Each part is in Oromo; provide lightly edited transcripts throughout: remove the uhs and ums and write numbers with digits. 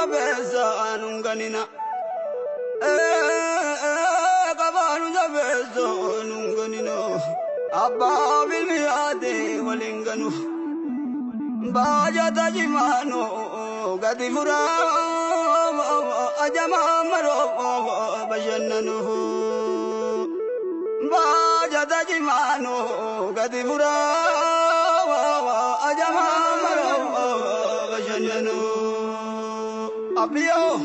jabeessa nunganina. Qabaanu jabeessa nunganina. Abbaa bilmiyaate waliin ganu. Baajata jimaano gadi furaa ajamaa maroo bashannanu. Baajata jimaano gadi furaa ajamaa maroo bashannanu. Abiyoo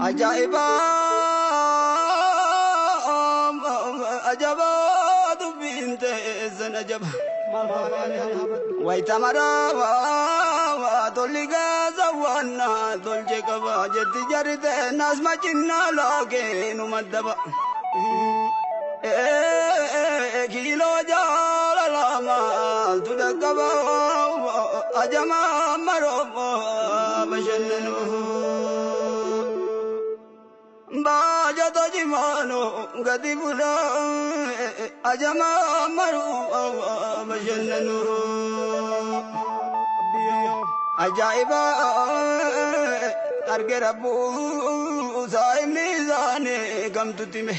ajaa'iba ajaba dubbiin teessan ajaba. Wayita tolli gaasa waan tolche qaba jetti jarite nasma cinnaa laakee nu maddaba. Kiiloo jaalala maaltu dhaqqaba ajamaa maroo bashannanu. Baajata jimaano gadi bulaa ajamaa maroo bashannanu. Ajaa'iba arge rabbuu saayimni isaanii gamtutti hime.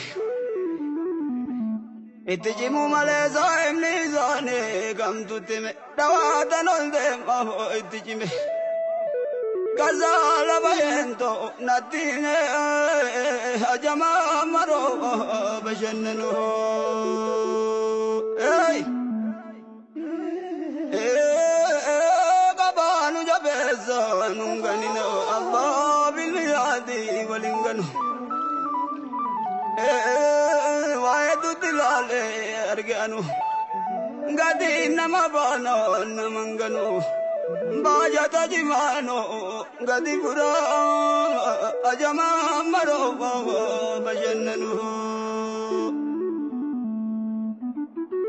Itti cimuu malee saayimni isaanii gamtutti hime. Dhawaatan ol deemaa itti cime. Gazaala bayeento natti hime ajamaa maroo bashannanu. Qabaanu jabeessa nunganina abbaa bilmiyaati waliin ganu. Waa'ee dutti laalee arganu. Gadi nama baana nama ganu. Baajata jimaano gadi furaa ajamaa maroo bashannanu.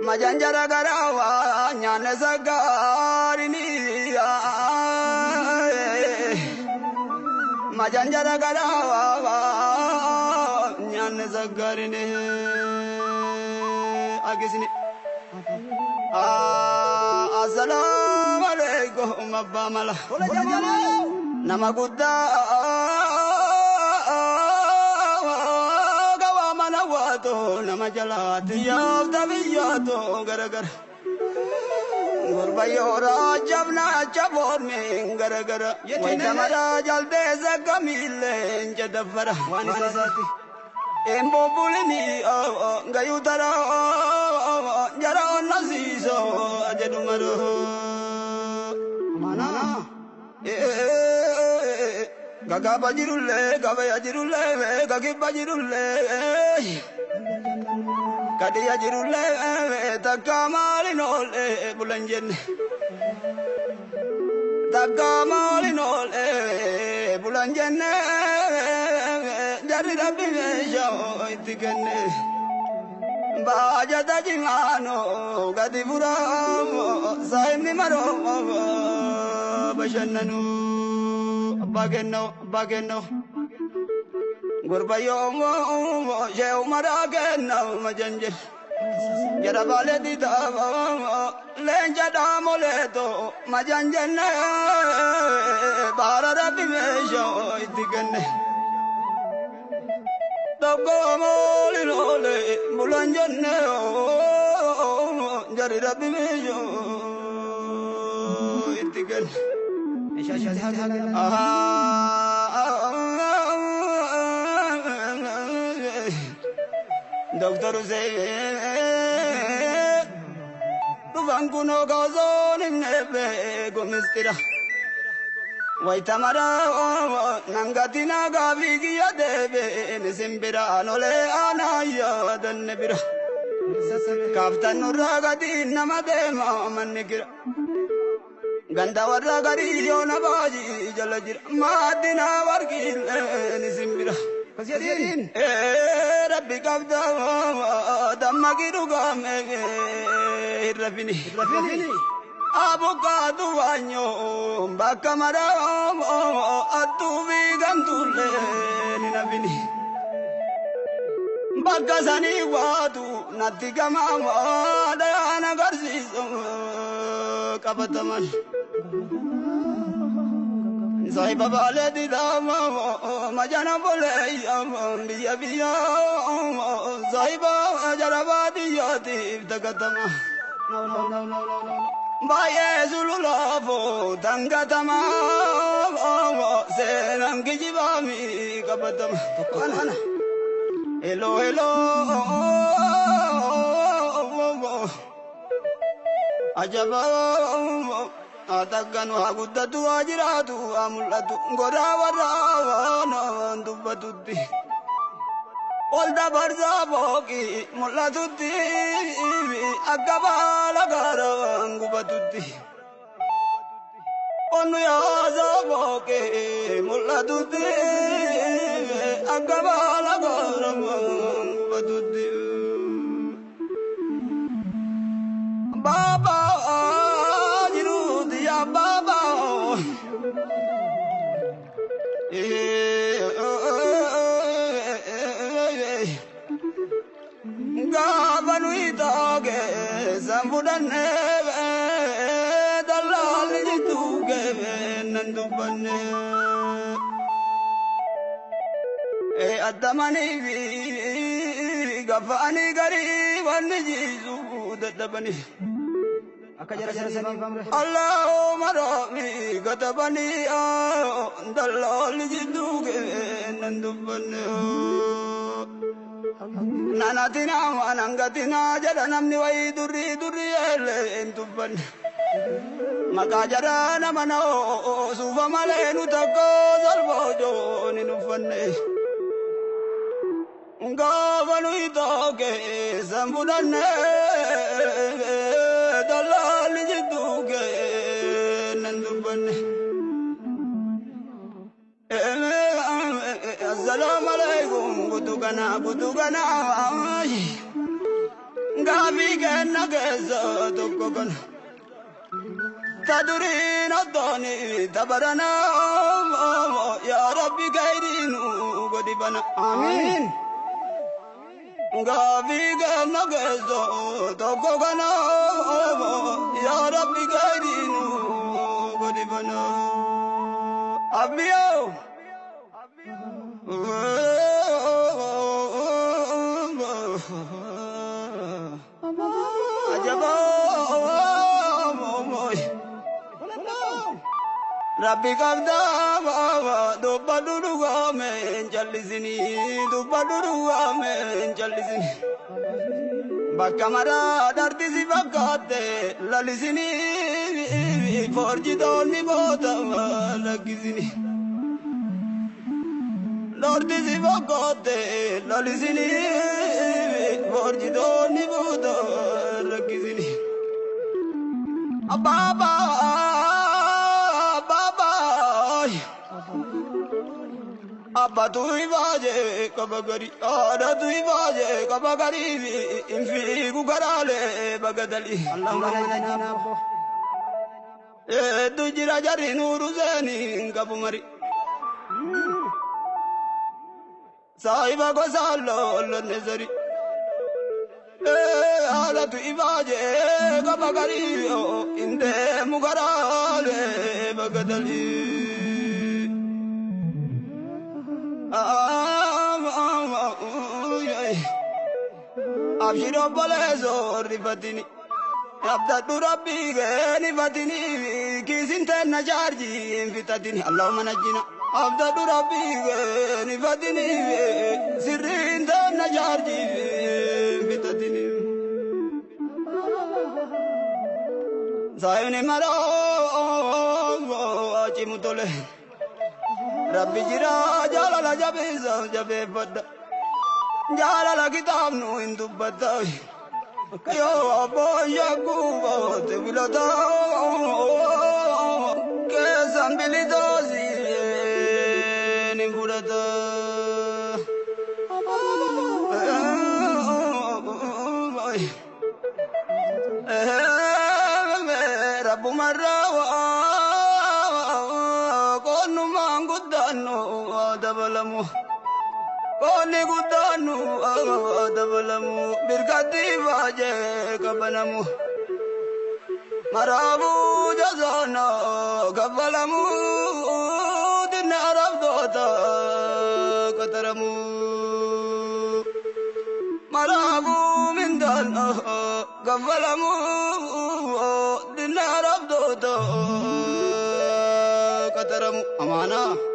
Majanjara garawaa nyaanne sagaarini. Majanjara garawaa nyaanne sagaarini. Agisni. Assalaamu alaikum abbaa mala. Nama guddaa gawaa mana waatoo nama jalaati yaafta biyyaatoo garagara. Gurbayyoo jabna jaboormeen garagara. Wayita jaldeessa gamiilleen jadaffara. Embobbulini gayuu tara jara onna siisoo jedhu maroo. Gagaba jirullee gabaya jirullee gagibba jirullee kadiya jirullee takka maalin oolee bulan jenne. Takka maalin oolee bulan jenne jarri rabbi meeshaa itti kenne. Baajata jimaano gadi furaa saayimni maroo bashannanu. Abbaa kennoo abbaa kennoo. Gurbayyoo shee umaraa kennaa majanjel. Jara baalee diidaa leenca dhaamoleetoo majanjenne baara rabbi meeshaa itti kenne. Tokko moolin oolee bulan jenne jarri rabbi meeshaa itti kenne. Doctor Hussein dhufan kunoo kaosoon himne beeku mistira. Wayita maraa nangati nagaa fiigiyya deebiin simbiraan olee aanaa yaadanne bira. Kaaftan nurraa gadi nama deema manni kira. Ganda warra garii yoona baajii jala jira. Maaddina warqiilleen simbira. Rabbi qabda dammaqii dhugaame hin rafini. Abukaatu waanyoo bakka maraa attuu fi gantuullee ni nafini. Bakka sanii waatu natti gamaa dhayaan agarsiisu qabataman. Saahiba baalee didaama majana bolee biyya biyya saahiba jara baadiyyaatiif tagatama. Baay'ee sululaafoo dangatama seenaan kijibaami qabatama. Hello hello ajaba atakkanu haa guddatu haa jiraatu haa mul'atu godaa warraa waan dubbatutti. Ol dabarsaa booqii mul'atutti akka baala gaaraan gubatutti. Onnu yaasaa booqii mul'atutti akka baala gaaraan gubatutti. Baaba jiruuti yaa baaba. Gaafa nuyi taage san fudhannee dallaalli jidduu nan dubbanne. Addamanii fi gafaanii garii wanni jiisu dadhabanii. Akka jara saniif amre. Allahumma rabbi katabanii dallaalli jidduu nan dubbanne. Nanatina wanangatina jedha namni wayii durrii durrii eelee hin dubbanne. Maqaa jara nama na'oo suufa malee nu takka salphoo hin uffanne. Gaafa nuyi taake san fudhanne dallaalli jidduu nan dubbanne. Assalamu alaikum kutukana kutukana gaafii kenna keessa tokko kana. Taduriin addooni tabarana yaa rabbi gayriinu godhi bana. Amiin. Gaafii kenna keessa tokko kana yaa rabbi gayriinu godhi bana. Abbiyoo. Rabbi qabdaa dubbadhu dhugaame hin jallisinii dubbadhu dhugaame hin jallisinii. Bakka maraa dharti si fakkaatte lalisinii forjitoonni boota lakkisinii. Dharti si fakkaatte lalisinii forjitoonni boota lakkisinii. Abbaa Abbatu ibaje kabagari haadhatu ibaje kabagari hin fiigu karaalee bagadali. Hedduu jira jarri nuuru seeni hin qabu mari. Saahiba gosa lollonne sari. Haadhatu ibaje kabagari hin deemu karaalee bagadali. Abshir obboleessoo rifatini abdadhu rabbii keeni fatini kiisin teenna chaarjii hin fixatini Allahumma najjina abdadhu rabbii keeni fatini sirriin teenna chaarjii hin fixatini. Saayini maroo achimu tole. Rabbi jira jaalala jabeessa jabeeffadha. Jaalala kitaabnu hin dubbata. Yoo abboon shakkuu boote filata. Keessan bilitoosi ni fudhata. Rabbumarraa qonnumaan guddaannu dabalamu. Qonni guddaannu dabalamu. Birkatti baajee qabanamu. Maraabuu jazaana kaffalamu. Qataramu. Maraafuu mindaan kaffalamu dinnaar abdoota qataramu amaanaa.